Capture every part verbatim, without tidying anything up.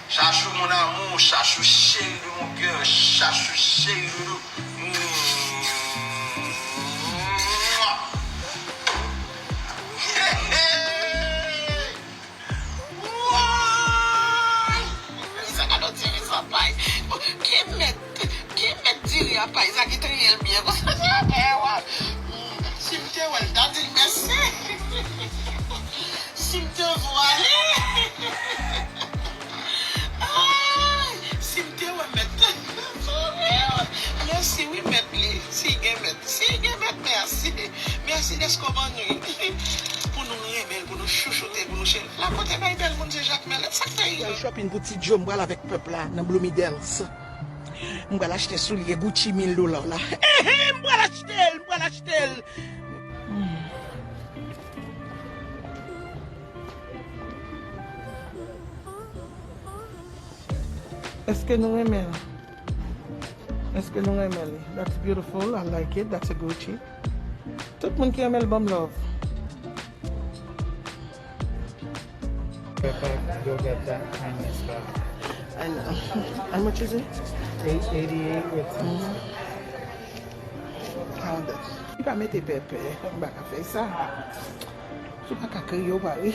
Chachou, mon amour, Chachou, chéri de mon cœur, Chachou, chéri doudou. Woy! Sa gade yon ti rizò pay. Ki mèt, ki mèt diri a pay sa ki triye l byen konsa? Si m te wè l, m ta di l mèsi. Si m te vwale. Ay, si m te wè mèt. Mèsi wi mèt li. Si gen mèt. Si gen mèt, mèsi. Mèsi dèske w ban nou. Pou nou renmen l, pou nou chouchoute l, pou nou cheri l. La kote bay bèl moun se Jakmèl. Sa k fè l? Pral shopping pou ti Joe, m pral avèk pèp la nan Bloomingdale's. M pral achte soulye Gucci mil dola la. Ehe, m pral achte l, m pral achte l. Èske nou renmen l? Èske nou renmen li? That's beautiful. I like it. That's a Gucci. Tout moun ki renmen l, ban m love. Pepper, go get that kindness back. I know. How much is it? Eight eighty-eight with tax. Pound it. Li pa mete pèpè, m pa ka fè sa. Si w pa ka kriye, w pa ri.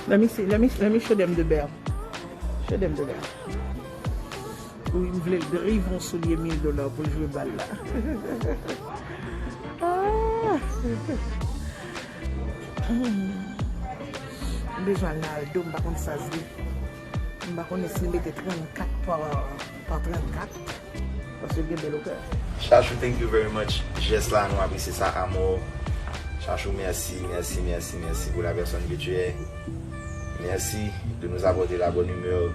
Let me see, let me, let me show them the bell. Show them the bell. Wi, m vle l drive yon soulye mil dola pou l jwe bal la. Ah. M bezwen al nan Aldo, m pa konn saz li. M pa konnen si l mete trannkat pa, pa trannkat. Paske l gen bèl okè. Chachou, thank you very much. Jès la, nou apresye sa, amò. Chachou, mèsi, mèsi, mèsi, mèsi pour la personne que tu es. Merci de nous apporter la bonne humeur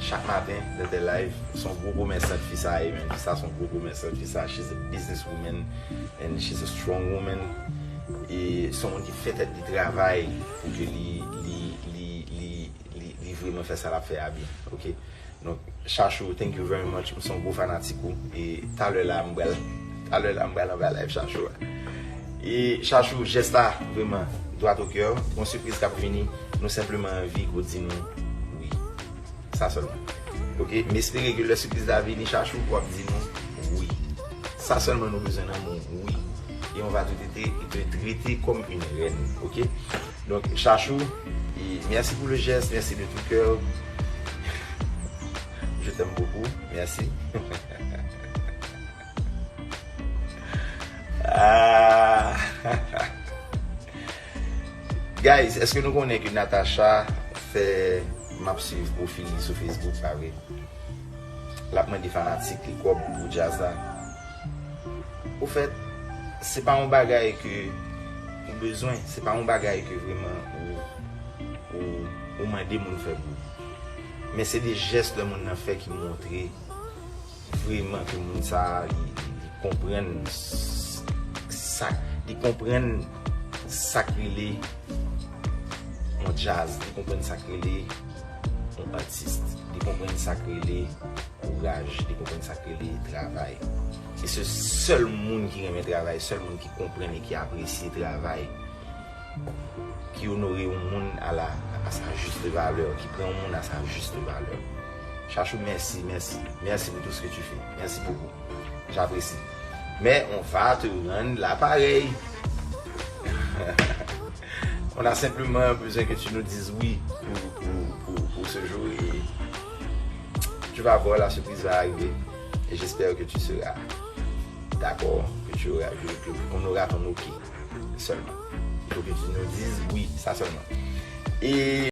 chaque matin dans tes lives. Se yon gwo komèsan fi sa ye, menm. Fi sa se yon gwo komèsan fi sa. She's a business woman and she's a strong woman. E se yon moun ki fè tèt li travay pou ke li, li, li, li, li, li vreman fè sa l ap fè a byen. Ok? Donk, Chachou, thank you very much. M se yon gwo fanatik ou. E talè la, m pral, talè la, m pral anba live Chachou a. E Chachou, jès la, vreman, droit au cœur. Gon sipriz k ap vini, nou senpleman anvi ke w di nou wi. Sa sèlman. Ok, m espere ke lè sipriz la vini, Chachou, w ap di nou wi. Sa sèlman nou bezwen nan men w, wi. Et on va te traiter, te traiter comme une reine, ok? Donc, Chachou, et merci pour le geste, merci de tout cœur. Je t'aime beaucoup, merci. Ah. Guys, èske nou konnen ke Natacha fè, m ap swiv pwofil li sou Facebook, pa vre? L ap mande fanatik li kòb pou djaz la. Ofèt, se pa yon bagay ke ou bezwen, se pa yon bagay ke vreman ou, ou, ou mande moun fè pou ou. Men se de jès lè moun nan fè ki montre vreman ke moun sa a, li, li, li konprann s-, sa, li konprann sa k rele yon djaz, li konprann sa k rele yon atis, li konprann sa k rele kouraj, li konprann sa k rele travay. E se sèl moun ki renmen travay, sèl moun ki konprann e ki apresye travay, ki onore yon moun a la, a sa juste valeur, ki pran yon moun a sa juste valeur. Chachou, merci, merci. Merci pour tout ce que tu fais. Merci beaucoup. J'apprécie. Mais on va te rendre l'appareil. On a simplement besoin que tu nous dises oui pour, pour, pour, pour ce jour et tu vas voir, la surprise va arriver. Et j'espère que tu seras d'accord, que tu auras, que, que, qu'on aura ton ok seulement. Il faut que tu nous dises oui, ça seulement. Et